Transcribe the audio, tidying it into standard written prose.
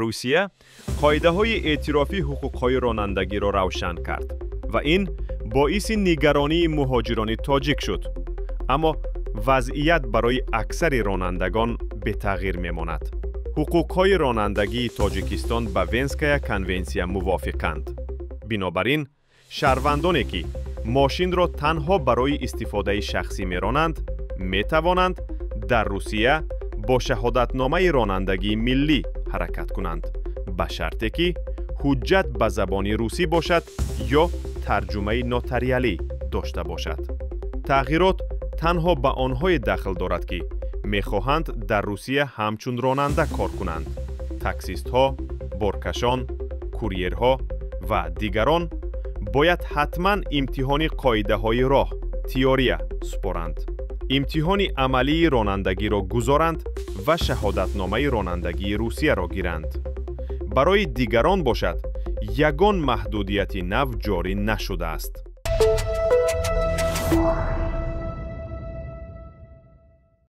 Русия қоидаҳои эътирофи ҳуқуқҳои ронандагиро равшан кард ва ин боиси нигаронии муҳоҷирони тоҷик шуд. Аммо вазъият барои аксари ронандагон бетағйир мемонад. Ҳуқуқҳои ронандагии Тоҷикистон ба Венская конвенсия мувофиқанд. Бинобар ин, шаҳрвандоне, ки мошинро танҳо барои истифодаи шахсӣ меронанд, метавонанд дар Русия бо шаҳодатномаи ронандагии миллӣ ҳаракат кунанд, ба шарте ки ҳуҷҷат ба забони русӣ бошад ё тарҷумаи нотариалӣ дошта бошад. Тағйирот танҳо ба онҳое дахл дорад, ки мехоҳанд дар Русия ҳамчун ронанда кор кунанд. Таксистҳо, боркашон, курьерҳо ва дигарон бояд ҳатман имтиҳони қоидаҳои роҳ, теория, супоранд, имтиҳони амалии ронандагиро гузоранд ва шаҳодатномаи ронандагии Русияро гиранд. Барои дигарон бошад, ягон маҳдудияти нав ҷорӣ нашудааст.